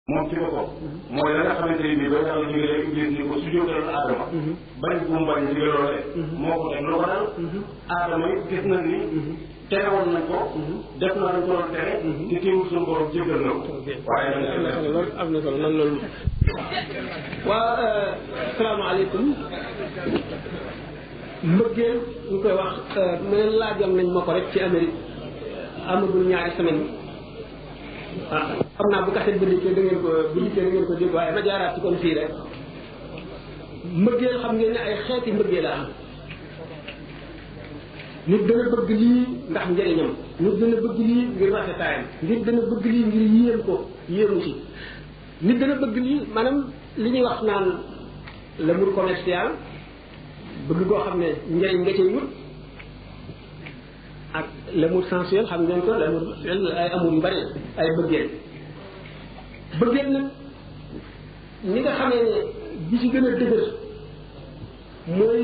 moom ci boppam mooy la nga xamante ne bii ba yàlla digalee Iblis ni ko sujjóotal Adama bañ bu mu bañ digal loolee moo ko def lu ko dal Adama it gis nañ ni tere woon nañ ko def na lañ ko doon tere te teewul suñu borom jéggal na ko waaye loolu am na solo nan loolu waa asalaamaaleykum mbëggeel ñu koy wax meneen laajoon nañ ma ko rek ci Amérique amagul ñaari semaine xam naa bu kaset bi dikkee da ngeen ko dégg waaye ma jaaraat ci kon fii rek mbëggeel xam ngeen ne ay xeeti mbëggeel la am nit dana bëgg lii ndax njëriñam nit dana bëgg lii ngir rafetaayam nit dana bëgg lii ngir yéem ko yéemu ci nit dana bëgg lii maanaam li ñuy wax naan l'amour commercial bëgg koo xam ne njëriñ nga cay wut ak l'amour sensuel xam ngeen ko l'amour ay amour yu bari ay bëggeel nag ni nga xamee ne bi ci gën a dëgër mooy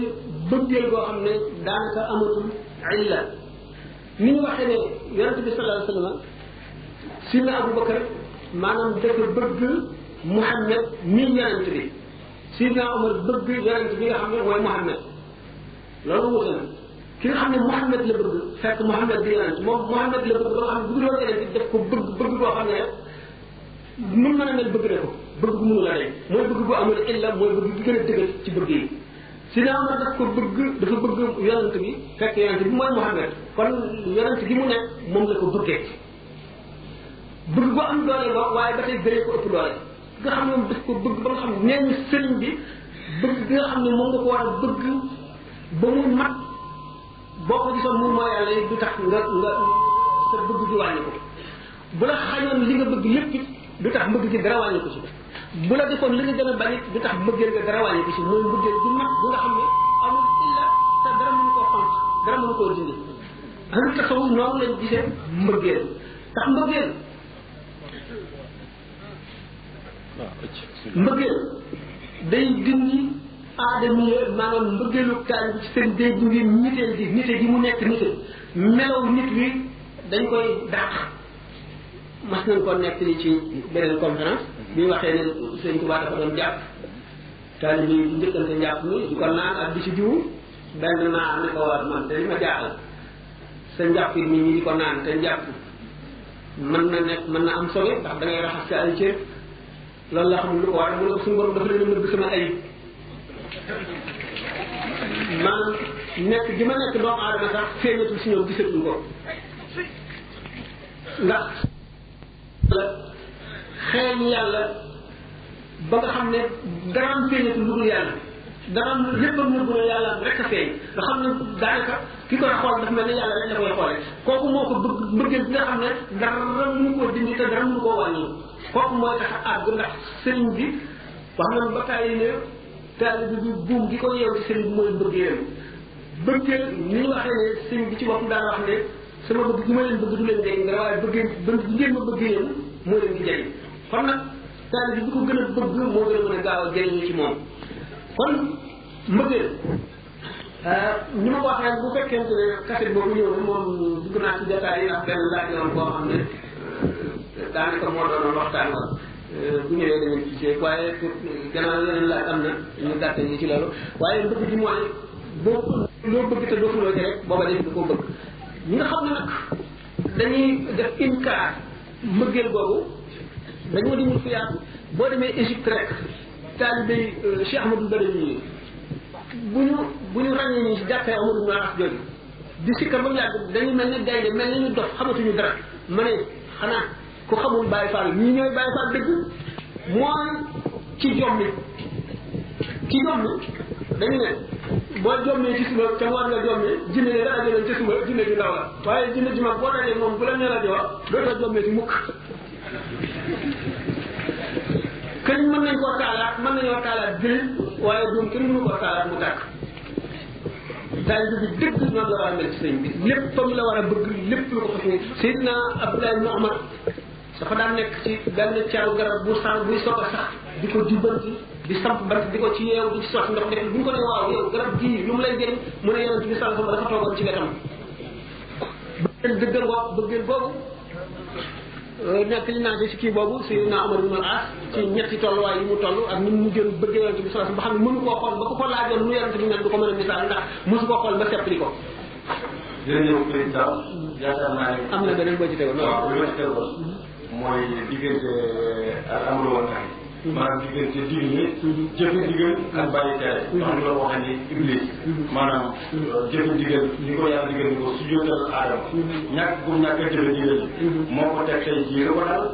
bëggeel goo xam ne daanaka amatul illa ni ñu waxee ne yonente bi sallallahu alayhi wasallam sidna Abubakar maanaam dafa bëgg Muhammad mii yonente bi sidna Omar bëgg yonente bi nga xam ne mooy Muhammad loolu wute na ki nga xam ne Muhammad la bëgg fekk Muhammad di yonente moom Muhammad la bëgg ba nga xam ne bu doon yonente def ko bëgg boo xam ne nu mën a mel bëgg na ko bëgg bu mënu la rek mooy bëgg bu amul illa mooy bëgg gi gën a dëgër ci bëgg yi sidna Omar dafa bëgg yonent bi fekk yonent bi mooy Muhammad kon yonent gi mu nekk moom la ko bëggee bëgg bu am doole ba waaye ba tey gëree ko ëpp doole nga xam ne moom daf ko bëgg ba nga xam ne nee ñu sëriñ bi bëgg gi nga xam ne moom nga ko war a bëgg ba mu mat boo ko gisoon mun mooy yàlla du tax nga sa bëgg di wàññi ko bu la xañoon li nga bëgg lépp it du tax mbëgg gi dara wàññi ko ci bu la defoon li nga gën a bañ it du tax mbëggeel nga dara wàññi ko ci mooy mbëggeel bu mat bu nga xam ne amul illa te dara mënu koo xont dara mënu koo dindi ahlu tasawuf noonu lañ gisee mbëggeel tax mbëggeel day dindi aadami maanaam mbëggeelu taal bi ci seen day dindi nite gi mu nekk nite melaw nit wi dañ koy dàq mas nañ ko nekk ni ci beneen conférence bi waxee ne sëñ Tuubaa dafa doon jàpp taalibe yi di njëkkante njàpp mi di ko naan ak di ci diwu benn naa ne ko war man te li ma jaaxal sa njàpp mi ñi di ko naan te njàpp mën na am sobe ndax da ngay raxas sa ay cër loolu la xamul lu ko war mu ne ko suñu borom dafa leen a nëbb sama ayib maanaam nekk gi ma nekk doomu aadama sax feeñatul si ñoom gisatuñ ko ndax xeeñ yàlla ba nga xam ne daraam feeñatu lu dul yàlla daraam léppam nëbbu na yàlla rek a feeñ nga xam ne daanaka ki koy xool dafa mel ne yàlla rek la koy xoole kooku moo ko bëgg bëggeel bi nga xam ne dara mënu koo dindi te dara mënu koo wàññi kooku mooy tax a àgg ndax sëriñ bi wax na ba tàyyi ne taalibe bi buum gi ko yeew ci sëriñ bi mooy mbëggeelam bëggeel ni ñu waxee ne sëriñ bi ci boppam daan wax ne sama bëgg gi ma leen bëgg du leen jëriñ dara waaye bëggee bëgg ngeen ma bëgg yéen moo leen di jëriñ kon nag taalibe bi ko gën a bëgg moo gën a mën a gaaw a jëriñu ci moom kon mbëggeel ni ma ko waxee bu fekkente ne kaset boobu ñëw na moom dugg naa ci détails yi ndax benn laaj yoon boo xam ne daanaka moo doonoon waxtaan wa bu ñëwee da ngeen gisee waaye pour gannaaw yeneen laaj am na ñu gàtte ñi ci loolu waaye mbëgg gi mooy boo loo bëgg te dootuloo ci rek booba def du ko bëgg ñi nga xam ne nag dañuy def inkaar mbëggeel boobu dañoo di mu fi yaatu boo demee Égypte rek taalibe Cheikh Ahmadou Badawi yi bu ñu ràññee ñi si jàppee Amadou Naras jooju di sikkar ba mu yàgg dañu mel ne gaynde mel ne ñu dof xamatuñu dara ma ne xanaa ku xamul Baye Fall ñii ñooy Baye Fall dëgg mooy ci jommi dañu ne boo jommee ci suba te war nga jommee jinne ne rajo leen ci suba jinne ju ndaw la waaye jinne ji mag boo dajee moom bu la nee rajo dootoo jommee ci mukk këñ mën nañ koo taalaat mën nañoo taalaat jël waaye doom kenn mënu koo taalaat mu tàkk taalibe bi dëgg noonu la war a mel ci sëñ bi léppam la war a bëgg lépp lu ko fas ni Seydina Abdoulaye ibn Omar dafa daan nekk ci benn caru garab bu sax buy soog a sax di ko jubbanti di samp bant di ko ci yeew di ci sotti ndox def bu ñu ko ne waaw yow garab gii lu mu lay jëriñ mu ne yonent bi sallallahu alayhi wasallam dafa toogoon ci wetam bëggeel dëggal ngoog bëggeel boobu nekk li naa ci kii boobu Seydina Omar ibn al-As ci ñetti tolluwaay yi mu toll ak ni mu gën bëgg yonent bi sallallahu alayhi wasallam ba xam ne mënu koo xool ba ko ko laajoon nu yonent bi mel du ko mën a misaal ndax mosu koo xool ba seppali ko. jërëjëf président yaakaar naa ne. am na beneen boo ci tegoon. waaw li ma ci tegoon mooy diggante ak amul woon tax maanaam diggante diine jëfe digal ak bàyyi tere ndax ñu la waxee ni iblis maanaam jëfe digal ni ko yàlla digal ni ko sujjóotal aadama ñàkk bu ñàkk a jëfe digal moo ko teg tey jii ko daal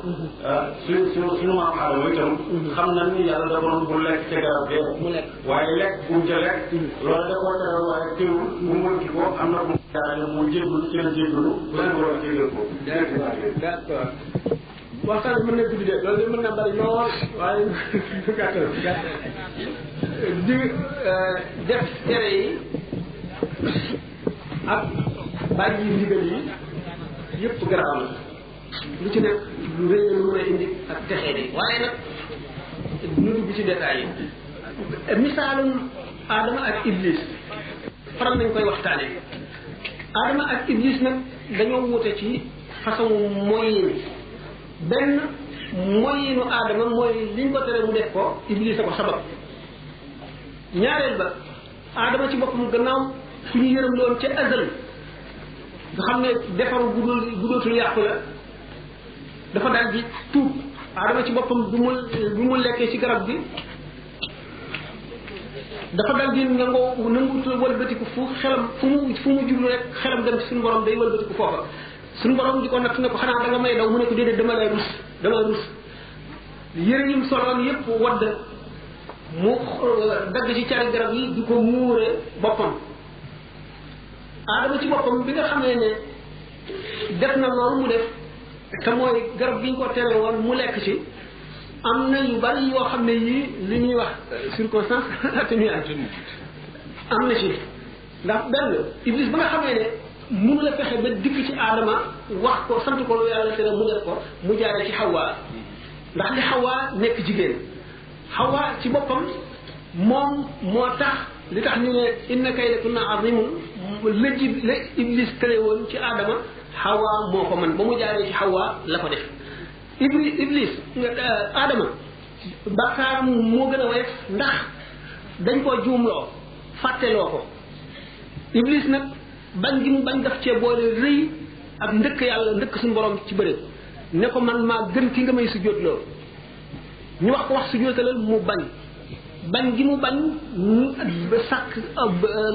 suñu maam aadama itam xam na ni yàlla da doon bu lekk ca garab bee mu lekk waaye lekk bu mu ca lekk loolu da koo tere waaye teewul bu mu ki ko am na bu mu jaarale mu jéggul ci la jéggulu bu leen borom jégal ko d'accord waxtaan bi mën na guddi de loolu de mën na bari lool waaye gàttal di def tere yi ak bàyyi yi ndigal yi yëpp garaaw la lu ci nekk lu rëy la lu mën a indi ak texee di waaye nag nu dugg ci détails yi misaalum Adama ak Iblis faral nañ koy waxtaane Adama ak Iblis nag dañoo wute ci façon moyen benn moyinu Adama mooy liñ ko tere mu def ko Iblis a ko sabab ñaareel ba Adama ci boppam gannaaw ku ñu yërëm loon ca azal nga xam ne defaru bu dootul yàqu la dafa daal di tuub Adama ci boppam bu mu lekkee ci garab gi dafa dal di nangu wëlbatiku fu mu jublu rek xelam dem ci suñu borom day wëlbatiku foofa suñu borom di ko natt ne ko xanaa da nga may daw mu ne ko déedéet dama rus yëre yim soloon yépp wadd mu dagg ci cari garab yi di ko muure boppam Adama ci boppam bi nga xamee ne def na loolu mu def te mooy garab bi ñu ko tere woon mu lekk ci am na yu bari yoo xam ne yii li ñuy wax circonstance atténuante am na ci ndax benn Iblis ba nga xamee ne mënu la fexe ba dikk ci Adama wax ko sant ko lu yàlla tere mu def ko mu jaaree ci Hawa ndax li Hawa nekk jigéen Hawa ci boppam moom moo tax li tax ñu ne inna kaydakunna azimun la Iblis tere woon ci Adama Hawa moo ko man ba mu jaaree ci Hawa la ko def Iblis Adama bàkkaaram moo gën a woyof ndax dañ koo juumloo fàtteloo ko Iblis nag bañ gi mu bañ daf cee boole rëy ak ndëkk yàlla ndëkk suñu borom ci bëri ne ko man maa gën ki nga may sujjóotloo ñu wax ko wax sujjóotalal mu bañ gi mu bañ ba sàkk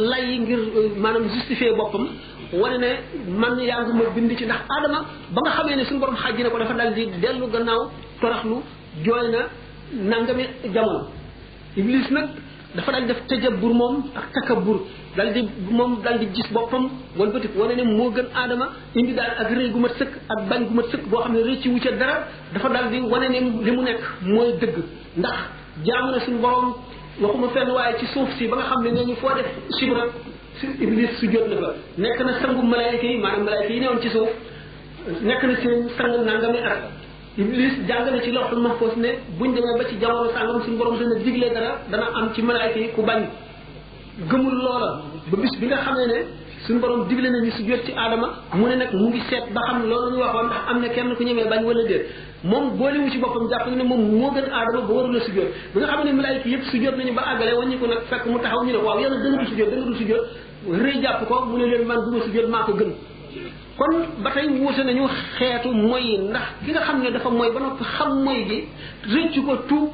lay ngir maanaam justifier boppam wane ne man yaa ngi ma bind ci ndax Adama ba nga xamee ne suñu borom xàjji na ko dafa dal di dellu gannaaw toraxlu jooy na nangami jamono Iblis nag dafa dal def tajabur moom ak takabur dal di gis boppam walbatiku wane ne moo gën Adama indi daal ak rëy gu mat sëkk ak bañ gu mat sëkk boo xam ne rëcc wu ca dara dafa dal di wane ne li mu nekk mooy dëgg ndax jaamu na suñu borom waxuma fenn waaye ci suuf si ba nga xam ne nee ñu foo def sibra si Iblis su jot na fa nekk na sangu malaayika yi maanaam malaayika yi newoon ci suuf nekk na seen sang nangami at Iblis jàng na ci lawhul mahfuz ne buñ demee ba ci jamono sàngam suñu borom dana digle dara dana am ci malaayika yi ku bañ gëmul loola ba bis bi nga xamee ne suñu borom digle na ñu su jot ci Adama mu ne nag mu ngi seet ba xam loolu ñu waxoon ndax am na kenn ku ñemee bañ wala déet moom boolewu ci boppam jàpp na ne moom moo gën Adama ba warul a su jot bi nga xam ne malaayika yëpp su jot nañu ba àggale wàññi ko nag fekk mu taxaw ñu ne waaw yàlla da nga du su jot rëy jàpp ko mu ne leen man du ma su jot maa ko gën kon ba tey wuute nañu xeetu moy ndax ki nga xam ne dafa moy ba noppi xam moy gi rëccu ko tuub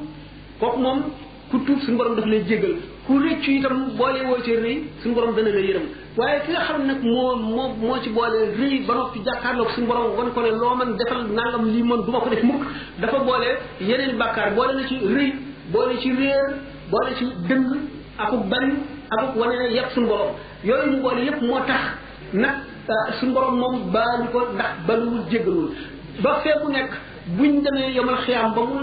kooku moom ku tuub suñu borom daf lay jéggal ku rëccu itam boole woo ci rëy suñu borom dana la yërëm waaye ki nga xam nag moo ci boole rëy ba noppi jàkkaarloog suñu borom wan ko ne loo man defal nangam lii man du ma ko def mukk dafa boole yeneen bàkkaar boole na ci rëy boole ci réer boole ci dëng akuk bañ akuk wane ne yàpp suñu borom yooyu mu boole yépp moo tax nag suñu borom moom baalu ko ndax baluwul jéggalul ba fee bu nekk buñ demee yomal xiyaam ba mu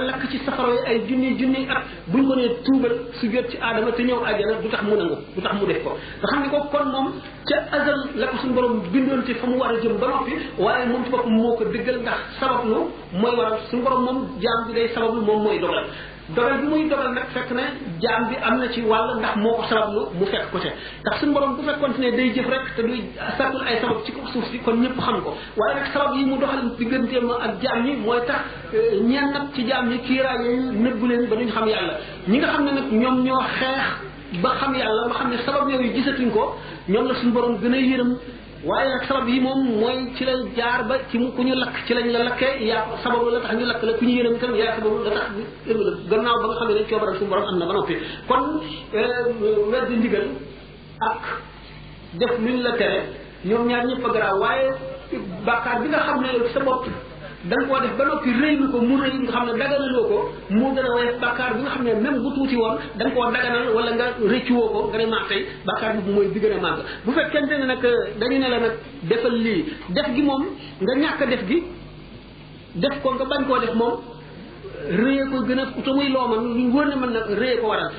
lakk ci safara yi ay junni at buñ ko nee tuubal su jot ci Adama te ñëw àjjana du tax mu nangu du tax mu def ko nga xam ne ko kon moom ca azal la ko suñu borom bindoon te fa mu war a jëm ba noppi waaye moom ci boppam moo ko dëggal ndax sabablu mooy waral suñu borom moom jaam bi day sabablu moom mooy dogal dogal bi muy dogal nag fekk na jaam bi am na ci wàll ndax moo ko sabablu mu fekk ko ca ndax suñu borom bu fekkoon ne day jëf rek te duy sàkkul ay sabab ci suuf si kon ñëpp xam ko waaye nag sabab yi mu doxal digganteem ak jaam ñi mooy tax ñeen nag ci jaam ñi kiiraay yooyu nëbbu leen ba duñ xam yàlla ñi nga xam ne nag ñoom ñoo xeex ba xam yàlla ba xam ne sabab yooyu gisatuñ ko ñoom la suñu borom gën a yërëm waaye nag sabab yi moom mooy ci la jaar ba ci mu ku ñu lakk ci lañ la lakkee yaa sababu la tax ñu lakk la ku ñu yërëm itam yaa sababu la tax gannaaw ba nga xam ne coobaral suñu borom am na ba noppi kon weddi ndigal ak def luñ la tere ñoom ñaar ñëpp a garaaw waaye bàkkaar bi nga xam ne sa bopp da nga koo def ba noppi rëylu ko mu rëy nga xam ne daganaloo ko moo gën a woyof bàkkaar bi nga xam ne même bu tuuti woon da nga koo daganal wala nga rëccuwoo ko nga ne maa tey bàkkaar bi mooy bi gën a màgg bu fekkente ne nag dañu ne la nag defal lii def gi moom nga ñàkk def gi def ko nga bañ koo def moom rëyee ko gën a te muy loo man lu wóor ne mën na rëyee ko waral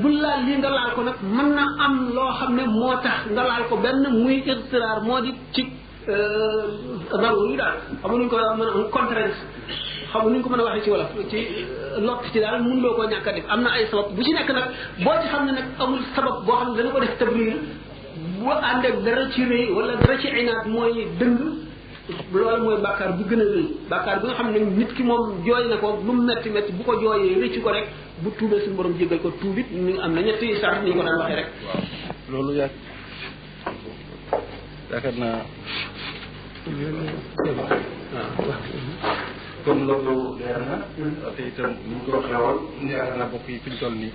bul laal lii nga laal ko nag mën na am loo xam ne moo tax nga laal ko benn muy istiraar moo di ci naru yu daal xam nuñ ko mën a contrainte xam nuñ ko mën a waxee ci wolof ci lott ci daal mun loo koo ñàkk a def am na ay sabab bu ci nekk nag boo ci xam ne nag amul sabab boo xam ne dana ko def tabriir bu ànd ak dara ci rëy wala dara ci inaat mooy dëng loolu mooy bàkkaar bi gën a rëy bàkkaar bi nga xam ne nit ki moom jooy na ko lu mu metti metti bu ko jooyee rëccu ko rek bu tuubee suñu borom jéggal ko tuubit ñu am na ñetti sart ni ñu ko daan waxee rek loolu yaakaar naa kon loolu leer na te itam ñu ko waxee woon yaakaar naa bokk yi fi ñu toll nii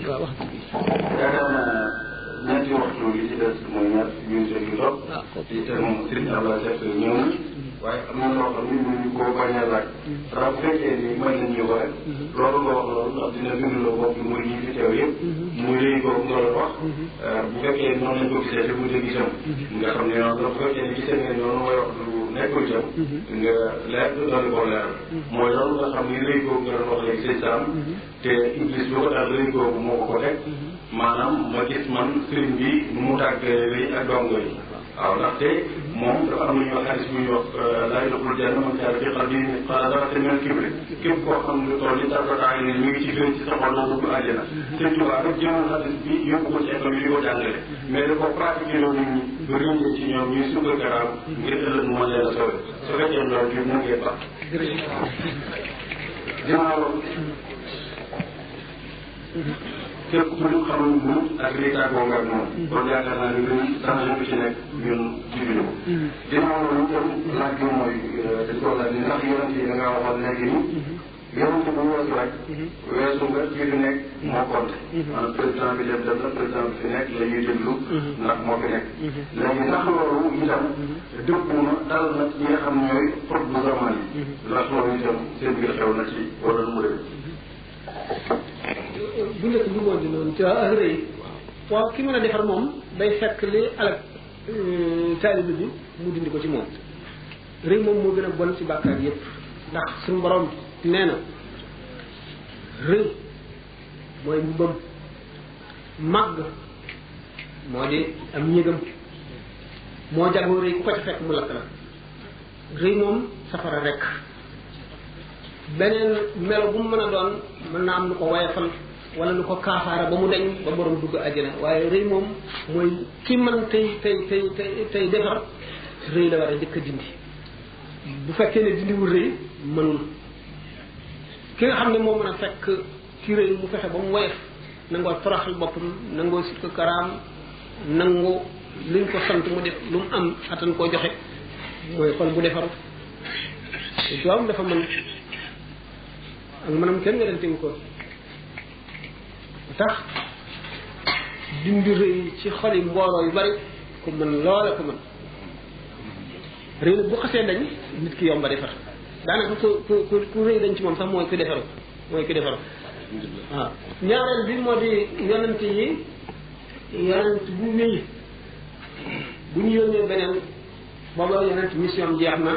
waaw wax yaakaar naa ñeenti waxtu li ci des mooy ñaar minute yu topp te itam Serigne Abdoulaye Seck ñëw na waaye am na loo xam ne mënuñu koo bañ a laaj ndax bu fekkee ni mën nañ ñu ko rek loolu nga wax loolu ndax dina bindloo bopp muy ñi fi teew yëpp muy léegi boobu nga doon wax bu fekkee noonu lañ ko gisee te mu dégg itam nga xam ne noonu bu fekkee ni gisee ngeen noonu mooy wax lu nekkul itam nga leer doon koo leer mooy loolu nga xam ni léegi boobu nga doon wax léegi sëñ Sam te Iblis lu ko daal léegi boobu moo ko ko teg maanaam ma gis man sëriñ bi mu tàggee lii ak dongo yi waaw ndaxte moom dafa am lu ñuy wax xadis bu ñuy wax laa yadxulul janna man kaana fii qalbihi mithqaala darratin min kibri képp koo xam lu toll ni tarfata aynin mi ngi ci gën ci sa xol na dugg àjjana sëñ Tuubaa rek jëloon xadis bi yóbbu ko ci école yi di ko jàngale mais da ko pratiqué loo nit ñi ba réññee ci ñoom ñuy sukka karaam ngir ëllëg mu mën leen a sauvé su fekkee loolu bi mu ngeen baax ginnaaw képp ku ñu xamul mu ak lii tàggoo nga ak moom kon yaakaar naa ni luy danger bi ci nekk ñun jibiñu ko ginnaaw loolu itam laaj bi mooy dañ ko laaj ni ndax yonent yi da ngaa waxoon léegi ni yonent bu weesu rek weesu nga ci fi nekk moo compté maanaam président bi dem na président bi fi nekk la ñuy déglu ndax moo fi nekk léegi ndax loolu itam dëppu na dal na ñi nga xam ñooy xut bu zaman yi ndax loolu itam seen biir xew na ci wala nu mu demee bu nekk bi moo di noonu te ak rëy waaw ki mën a defar moom day fekk li alak taalibe bi mu dindi ko ci moom rëy moom moo gën a bon ci bàkkaar yépp ndax suñu borom nee na rëy mooy mbubbam màgg moo di am ñëgam moo jagoo rëy ku ko ci fekk mu lakk la rëy moom safara rek beneen melo bu mu mën a doon mën naa am lu ko wayafal wala lu ko kaafaara ba mu deñ ba borom dugg àjjana waaye rëy moom mooy ki mën tey defar rëy la war a njëkk a dindi bu fekkee ne dindiwul rëy mënul ki nga xam ne moo mën a fekk ki rëy mu fexe ba mu woyof nangoo toroxal boppam nangoo sikk karaam nangoo liñ ko sant mu def lu mu am attan koo joxe mooy xol bu defaru doom dafa mën ak manam kenn nga dentewu ko tax dindi rëy ci xol yi mbooloo yu bari ku mën loola ko mën rëy nag bu xasee dañ nit ki yomba defar daanaka ku rëy dañ ci moom sax mooy ku defaru waaw ñaareel bi moo di yonent yi yonent bu wéy bu ñu yónnee beneen booba yonent mission jeex na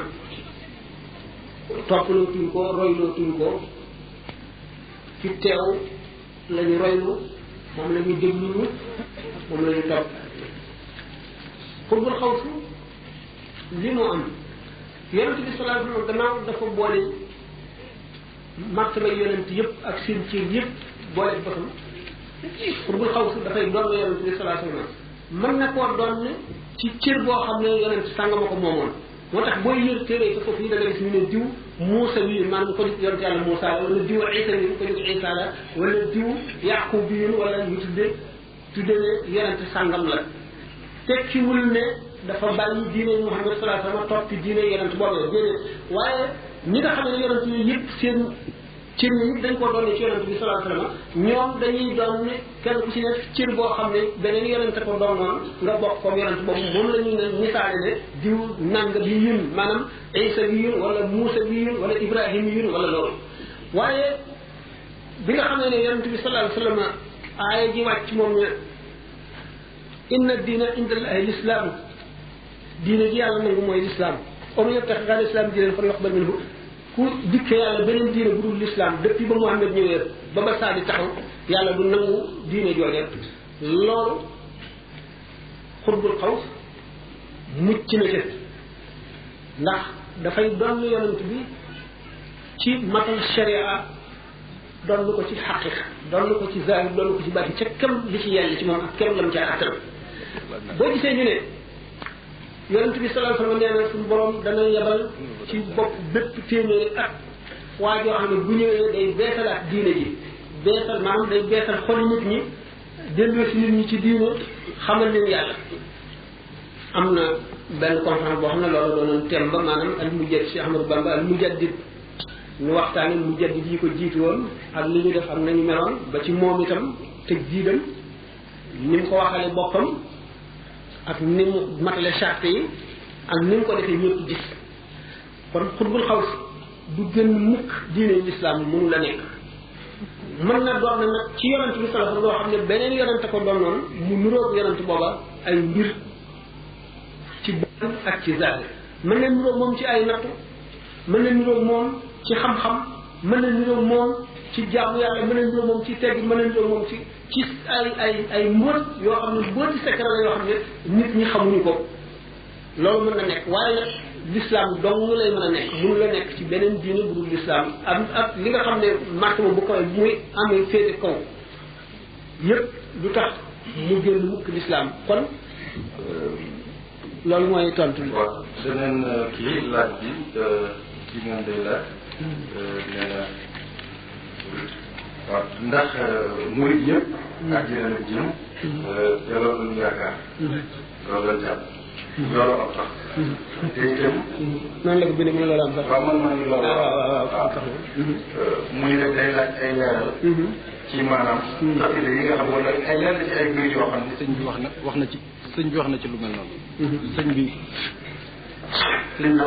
toppaloo tuñ ko royloo tuñ ko ci teew lañu roylu moom la ñu déglu moom la ñu topp xubbul xawsu li moo am yonent bi sallallahu alayhi wa sallam gannaaw dafa boole martaba yonent yëpp ak seen cër yëpp boole boppam xurbul xaws dafay doon la yonent bi sallallahu alayhi wasallam mën na koo doon ci cër boo xam ne yonent sàngama ko moomoon moo tax booy yër téere yi foofu yi da nga gis ñu ne diw Muusa wi maanaam ko jóg yonent yàlla Muusa wala diw Isa wi ko jóg Isa la wala diw Yaqub bi wala ñu tudde ne yonent sàngam la tekkiwul ne dafa bàyyi diine Muhammad sallallahu alayhi wasallam topp diine yonent boobu déedéet waaye ñi nga xam ne yonent yi yëpp seen cër yi dañ ko doon ci yonent bi sallallahu alayhi wasallam ñoom dañuy doon ne kenn ku ci nekk cër boo xam ne beneen yonent ko doon noonu nga bokk comme yonent boobu moom la ñuy ne misaale ne diw nanga bi yun maanaam Isa bi yun wala Muusa bi yun wala Ibrahima yun wala loolu waaye bi nga xam ne yonent bi sallallahu alayhi wasallam aaya ji wàcc moom ne inna diina inda Allahi lislaam diine ji yàlla nangu mooy lislaam om yebtax gal islam diine fan yoqbal minhu ku dikkee yàlla beneen diine bu dul l'islam depuis ba Muhammad ñëwee ba ba saa di taxaw yàlla du nangu diine jooje loolu xurbul xaws mucc na ca ndax dafay doon yonent bi ci matal sharia doon ko ci xaqiqa doon ko ci zahir doon ko ci baati ca kem li ci yàlla ci moom ak kem lam ca attal boo gisee ñu ne yonent bi sallallahu alayhi wasallam nee na suñu borom dana yebal ci bopp bépp téeméeri at waa joo xam ne bu ñëwee day beesalaat diine ji beesal maanaam day beesal xoli nit ñi delloo si nit ñi ci diine xamal leen yàlla am na benn conférence boo xam ne loolu doonoon thème ba maanaam al mujaddid Cheikh Ahmadou Bamba al mujaddid ñu waxtaane mujaddid yi ko jiitu woon ak li ñu def ak nañu meloon ba ci moom itam tëj jiidam ni mu ko waxale boppam ak ni mu matale charte yi ak ni mu ko defee ñëpp gis kon xutbul xaws du gën mukk diine l'islam mënu la nekk mën na doon na nag ci yonent bi sallallahu alayhi wasallam loo xam ne beneen yonent ko doon noonu mu nuróog yonent booba ay mbir ci baatin ak ci zahir mën na nuróog moom ci ay nattu mën na nuróog moom ci xam-xam mën na nuróog moom ci jaamu yàlla mën na nuróog moom ci tegg mën na nuróog moom ci ay mbóot yoo xam ne mbóoti secret la yoo xam ne nit ñi xamuñu ko loolu mën na nekk waaye nag l'islam dong lay mën a nekk mënu la nekk ci beneen diine bu dul l'islam am ak li nga xam ne martaba bu kaw bu muy amee féete kaw yëpp du tax mu génn mukk l'islam kon loolu mooy tontu li. waaw beneen kii laaj bi ci ngeen day laaj nee na waaw ndax murid yëpp àjjana la jëm te loolu lañu yaakaar loolu lañ jàpp loolu am sax te itam noonu la ko bindee mu ne loolu am sax waaw man maa ngi loolu waaw muy ne day laaj ay leeral ci maanaam xasida yi nga xam wala ay lenn ci ay mbir yoo xam ne sëñ bi wax na ci sëñ bi wax na ci lu mel noonu sëñ bi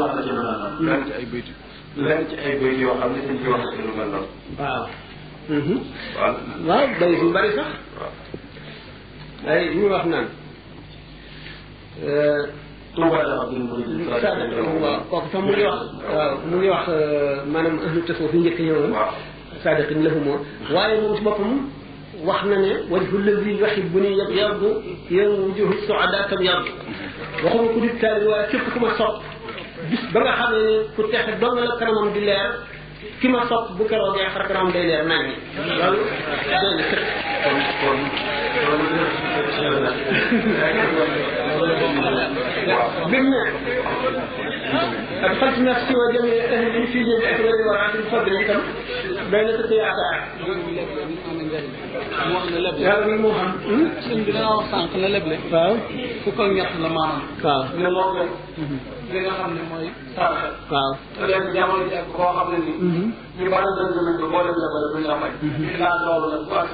wax na ci lu mel noonu lenn ci ay bayti lenn ci ay bayti yoo xam ne sëñ bi wax na ci lu mel noonu waaw waaw bay su bari sax ay ñu wax naan waaw kooku sax mu ngi wax waaw mu ngi wax maanaam ahlu tasawuf yi njëkk ñëwoon sadiqin lahumoo waaye moom ci boppam wax na ne wajhu allazi yuhibbuni yabyadu yawma wujuhu su'ada tabyadu waxuma ku di taali waaye képp ku ma sopp bis ba nga xam ne ku texe dong la kanamam di leer ki ma sopp bu keroogee xar kanamam day leer nañ loolu doy na sëkk kon بمن أدخلت نفسي وجميع أهلي في جنة أكبر ورعاة الفضل لكم بين تقياتا يا ربي موهم sëñ bi danga wax sànq la leble waaw fukk ak ñett la maanaam waaw ne moom la li nga xam ne mooy saraxe waaw te leen jamono ji ak koo xam ne ni ñu bari dañ nañ ko boo leen lebal duñ la fay laa loolu nag bu ak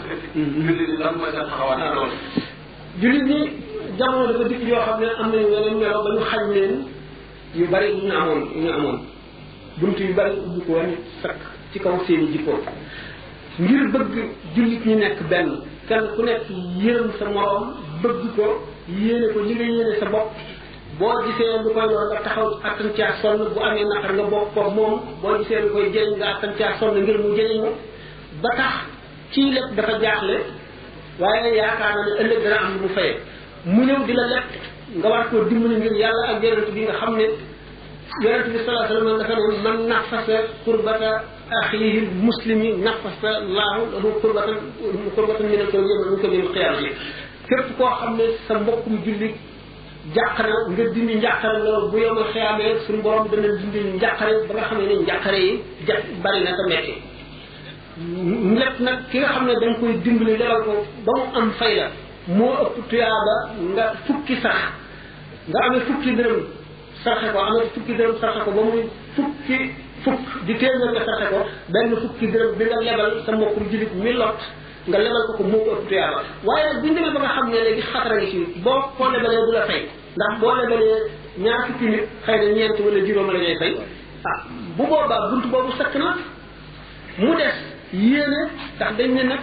julli ni lan mooy seen taxawaat ci loolu jullit ñi jamono dafa dikk yoo xam ne am nañu yeneen melo ba ñu xañ leen yu bari yu ñu amoon bunt yu bari ubbi ko woon sakk ci kaw seeni jikko ngir bëgg jullit ñi nekk benn kenn ku nekk yërëm sa moroom bëgg ko yéene ko li nga yéene sa bopp boo gisee lu koy lor nga taxaw attan caa sonn bu amee naqar nga bokk ko moom boo gisee lu koy jëriñ nga attan caa sonn ngir mu jëriñu ba tax kii lépp dafa jaaxle waaye yaakaar na ne ëllëg dana am lu mu fayee mu ñëw di la lekk nga war koo dimbali ngir yàlla ak yonent bi nga xam ne yonent bi sallallahu alayhi wasallam dafa ne man nafasa kurbata akhihi muslimi nafasa Allahu lahu qurbatan min al-qiyamati képp koo xam ne sa mbokkum jullit jàq na nga dindi njàqare loolu bu yomal xiyaamee suñu borom dana dindi njàqare ba nga xam ne njàqare yi bari na te metti lépp nag ki nga xam ne dañ koy dimbali lebal ko ba mu am fay la moo ëpp tuyaaba nga fukki sax nga amee fukki dërëm sarxe ko amee fukki dërëm sarxe ko ba muy fukk di téeméer nga sarxe ko benn fukki dërëm bi nga lebal sa mbokkum jullit mi lot nga lebal ko moo ko ëpp tuyaaba waaye bu ñu demee ba nga xam ne léegi xatara ngi ci boo ko lebalee du la fay ndax boo lebalee ñaar fukki nit xëy na ñeent wala juróom la ñuy fay bu boobaa buntu boobu sakk na mu des yéene ndax dañ ne nag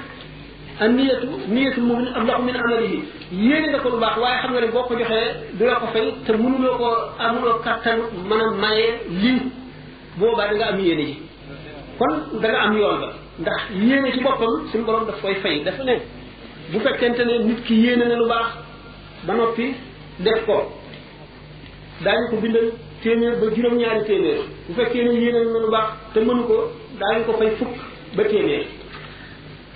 niyatul mu'min ablahu min amalihi yéene nga ko lu baax waaye xam nga ne boo ko joxee du la ko fay te mënuloo ko amuloo kattan mën a maye lii boobaa da nga am yéene ji kon da nga am yoon ba ndax yéene ci boppam suñu borom daf koy fay dafa ne bu fekkente ne nit ki yéene na lu baax ba noppi def ko daañu ko bindal téeméer ba juróom-ñaari téeméer bu fekkee ne yéene na lu baax te mënu ko daañu ko fay fukk ba téeméer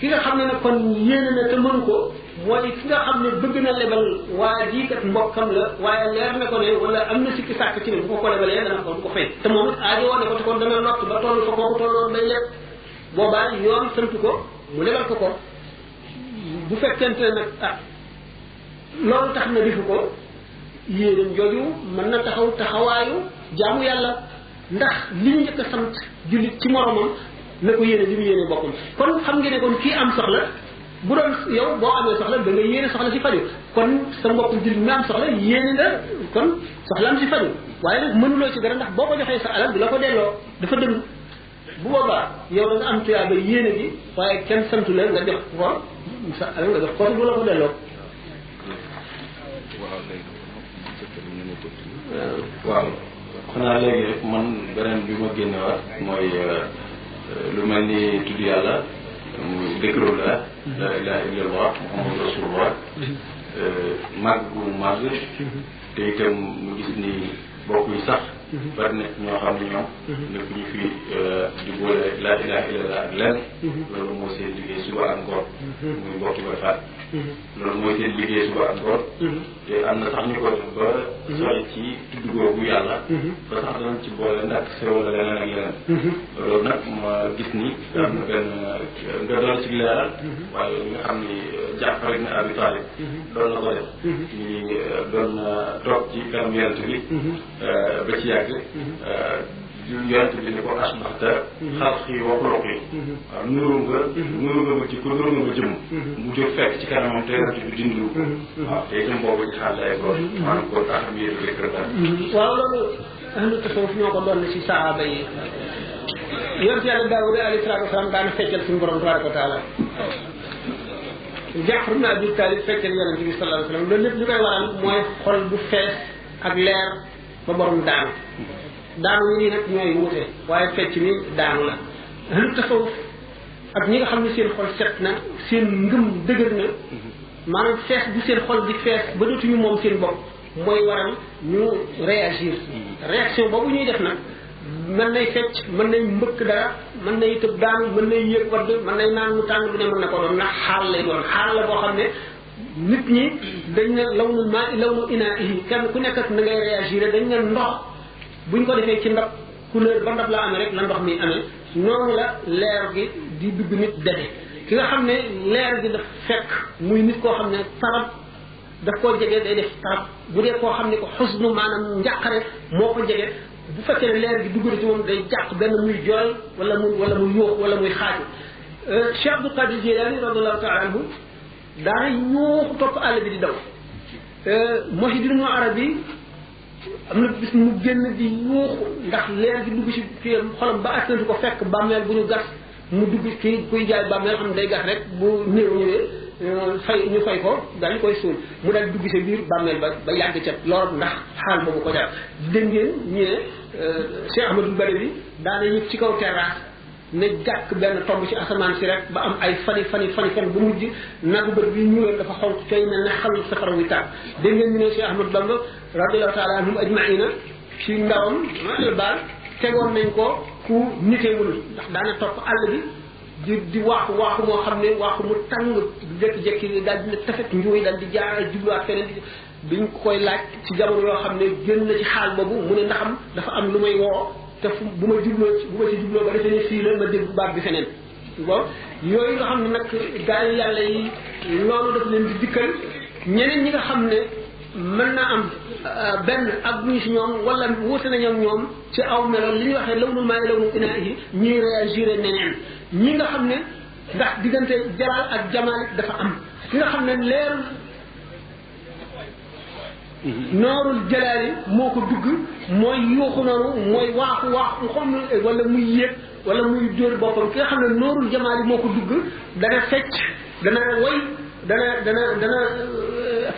ki nga xam ne nag kon yéene na te mënu ko mooy ki nga xam ne bëgg na lebal waa jii kat mbokkam la waaye leer na ko ne wala am na sikki sàkk ci ne bu ko lebalee dana ko du ko fay te moom it aajo woon ne ko te kon dana lott ba toll fa kooku tolloon bay lépp boobaa yoon sant ko mu lebal ko bu fekkente ne nag loolu tax na defu ko yéenam jooju mën na taxaw taxawaayu jaamu yàlla ndax li ñu njëkk a sant jullit ci moromam na ko yéene li mu yéene boppam kon xam nga ne kon kii am soxla bu doon yow boo amee soxla da nga yéene soxla si faju kon sa mbokkum jullit mi am soxla yéene nga kon soxlaam si faju waaye nag mënuloo ci dara ndax boo ko joxee sa alal du la ko delloo dafa dëng bu boobaa yow da nga am tuyaa ba yéene gi waaye kenn santu la nga jox ko sa alal nga jox ko du la ko delloo waaw xanaa léegi rek man beneen bi ma génnewaat mooy lu mel ni tudd yàlla muy dëkkëru la ilaha illallah muhammadu rasulullah màgg gu màgg te itam mu gis ni bokk yi sax bari na ñoo xam ne ñoom nekk ñu fi di boole la ilaha illallah ak lenn loolu moo seen liggéey suba ak ngoon muy bokki ba faat loolu mooy seen liggéey suba ak ngoon te am na sax ñu ko def ba sooy ci tudd googu yàlla ba sax danañ ci boole ndax sewala leneen ak leneen loolu nag ma gis ni am na benn nga doon ci leeral waaye li nga xam ni Jaafar ibn Abi Talib doon na ko def ñi doon toog ci kanam yonent bi ba ci yàgg yonent bi ni ko asbaxta xalqi wa xuluqi waaw nuru nga ma ci ko nuru nga ma jëm mu jóg fekk ci kanamam te yonent bi dindiwu ko waaw te itam boobu ci xaal lay ko maanaam ko tax am yéen rek daal waaw loolu ahlu tasawuf ñoo ko doon ci sahaaba yi yonent yàlla Daawuda alayhi salaatu wasalaam daana feccal suñu borom tabaraka wa taala Jaafar ibn Abi Talib feccal yonent bi sallallahu alayhi wasallam loolu lépp li koy waral mooy xol bu fees ak leer ba borom daanu yi nii nag ñooy wute waaye fecc ni daanu la ahlu tasawuf ak ñi nga xam ne seen xol set na seen ngëm dëgër na maanaam fees bu seen xol di fees ba dootuñu moom seen bopp mooy waral ñu réagir réaction boobu ñuy def nag mën nay fecc mën nay mbëkk dara mën nay tëb daanu mën nay yëg wadd mën nay naan mu tàng bu ne mën na ko doon ndax xaal lay doon xaal la boo xam ne nit ñi dañ ne lawnul maa i lawnu inaa'ihi kenn ku nekk ak na ngay réagir dañ ne ndox buñ ko defee ci ndab couleur ba ndab la amee rek la ndox mi amee noonu la leer gi di dugg nit defe ki nga xam ne leer gi daf fekk muy nit koo xam ne tarab daf koo jege day def tarab bu dee koo xam ne ko xusnu maanaam njàqare moo ko jege bu fekkee ne leer gi dugg na ci moom day jàq benn muy jooy wala muy yuux wala muy xaaju Cheikh Abdul Qadir Jilani radiyallahu ta'ala anhu daana yuuxu topp àll bi di daw Muhyiddin Arabi am na bis mu génn di yuuxu ndax leer gi dugg ci kii xolam ba attantu ko fekk bàmmeel bu ñu gas mu dugg kii kuy jaay bàmmeel xam ne day gas rek bu néew ñëwee ñu fay ko daal di koy suul mu daal dugg ci biir bàmmeel ba yàgg ca loolu ndax xaal boobu ko jar dégg ngeen ñu ne Cheikh Ahmadou Badawi daana yëg ci kaw terrasse ne jàkk benn tomb ci asamaan si rek ba am ay fan ba mujj nagu bët bi ñuuloon dafa xonq coy mel ne xal safara wi tàkk dégg ngeen ñu ne Cheikh Ahmadou Bamba radiyallahu ta'ala anhum ajma'ina ci ndawam la baal tegoon nañ ko ku nitewul ndax daana topp àll bi di waaxu moo xam ne waaxu mu tàng jékki-jékki daal dina tafet njuuy daal di jaar jubluwaat feneen biñ ko koy laaj ci jamono yoo xam ne génn na ci xaal boobu mu ne ndaxam dafa am lu may woo te fu bu ma ci jubloo ba defee ne fii la ma dégg baat bi feneen bon yooyu nga xam ne nag gaa yi yàlla yi loolu daf leen di dikkal ñeneen ñi nga xam ne mën na am benn ak buñu si ñoom wala wuute nañu ak ñoom ci aw melo li ñuy waxee lawnul maa lawnul inaahi ñuy réagir neneen ñi nga xam ne ndax diggante jalaal ak jamaal dafa am ki nga xam ne leer noorul jalaali moo ko dugg mooy yuuxu noonu mooy waaxu xam wala muy yéeg wala muy dóor boppam ki nga xam ne noorul jamaali moo ko dugg dana fecc dana woy dana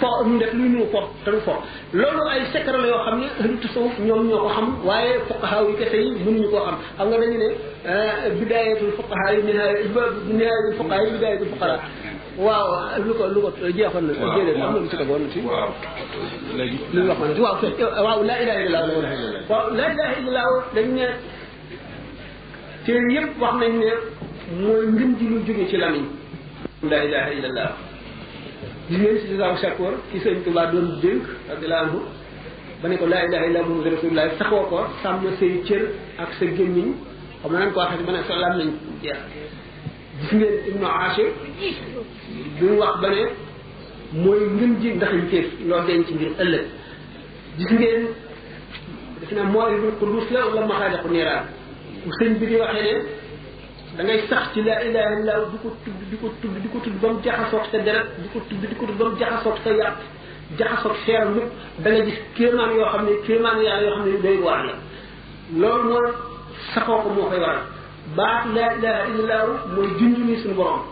fo ñu def luy nuyu fo te du fo loolu ay secret la yoo xam ne ahlu tasawuf ñoom ñoo ko xam waaye fuqaha yi kese yi mënuñu koo xam xam nga dañu ne bidayatul fuqaha yi nihayatul fuqaha yi bidayatul fuqara waaw lu ko jeexoon na déedéet am na lu ci tegoon ci waaw léegi lu wax ma ne waaw laa ilaha illallah waaw laa ilaha illallah dañ ne téere yëpp wax nañ ne mooy ngën ji lu jóge ci lamiñ laa ilaha illallah gis ngeen si Saaw Shakoor ki Sëñ Tuubaa doon dénk radiyallaahu anhu ba ne ko laa ilaaha illallaah Muhammadu rasuulullaah saxoo ko sàmm say cër ak sa gémmiñ xam nga nan ko waxee ba ne sa làmmiñ jeex gis ngeen Ibnu Ashir bi mu wax ba ne mooy ngën ji ndaxañteef loo denc ngir ëllëg gis ngeen def na Mawaahibul Quddus la wala Maxaaliqu Niiraan sëñ bi di waxee ne da ngay sax ci laa ilaha illallah di ko tudd ba mu jaxasoog sa deret di ko tudd ba mu jaxasoog sa yàpp jaxasoog seeram yëpp da nga gis kéemaan yoo xam ne kéemaan yàlla yoo xam ne day waar la loolu moo saxoo ko moo koy waral baat laa ilaha illallah mooy junj ni suñu borom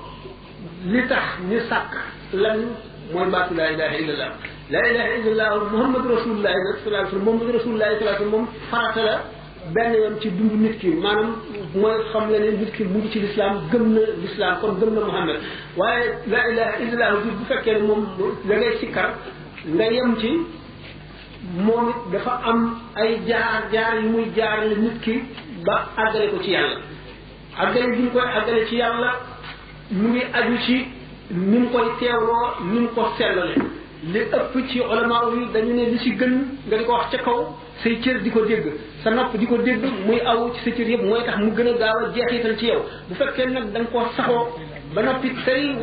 li tax ñu sàkk lan mooy baatu laa ilaha illallah laa ilaha illallah muhammadu rasulullah sallallahu alayhi wasallam muhammadu rasulullah sallallahu alayhi wasallam moom farata la benn yoon ci dund nit ki maanaam mooy xam nga ne nit ki mu ngi ci lislaam gëm na lislaam kon gëm na Muhammad waaye la ilaha illallah bi bu fekkee ne moom da ngay sikkar nga yem ci moom it dafa am ay jaar yu muy jaarale nit ki ba àggale ko ci yàlla àggale bi ñu koy àggale ci yàlla mu ngi aju ci ni mu koy teewloo ni mu ko sellale li ëpp ci ulama yi dañu ne li ci gën nga di ko wax ca kaw say cër di ko dégg sa nopp di ko dégg muy aw ci sa cër yëpp mooy tax mu gën a gaaw a jeexital ci yow bu fekkee nag da nga koo saxoo ba noppi tey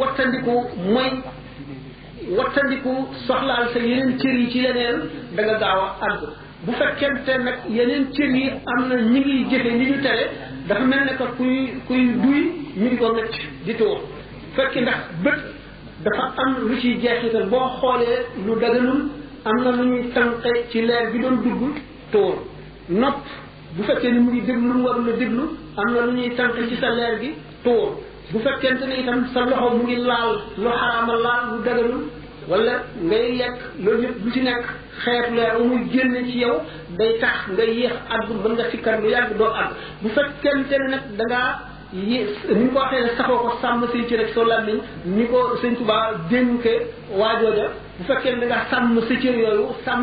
wattandiku soxlaal sa yeneen cër yi ci leneen da nga gaaw a àgg bu fekkente nag yeneen cër yi am na ñi ngi jëfe li ñu tere dafa mel ne que kuy duy ñu di ko necc di tuur fekki ndax bët dafa am lu ciy jeexital boo xoolee lu daganul am na lu ñuy tànqe ci leer bi doon dugg tóor nopp bu fekkee ni mu ngi déglu lu mu warul a déglu am na lu ñuy tànqe ci sa leer gi tóor bu fekkente ne itam sa loxo mu ngi laal lu xaraama laal lu daganul wala ngay lekk loolu yëpp lu ci nekk xeetu leer muy génne ci yow day tax nga yéex àgg mën nga sikkar lu yàgg doo àgg bu fekkente ne nag da ngaa ni ñu ko waxee ne saxoo ko sàmm say cër ak soo làmmiñ ni ko sëñ Tuubaa dénke waajooja bu fekkee ne da nga sàmm sa cër yooyu sàmm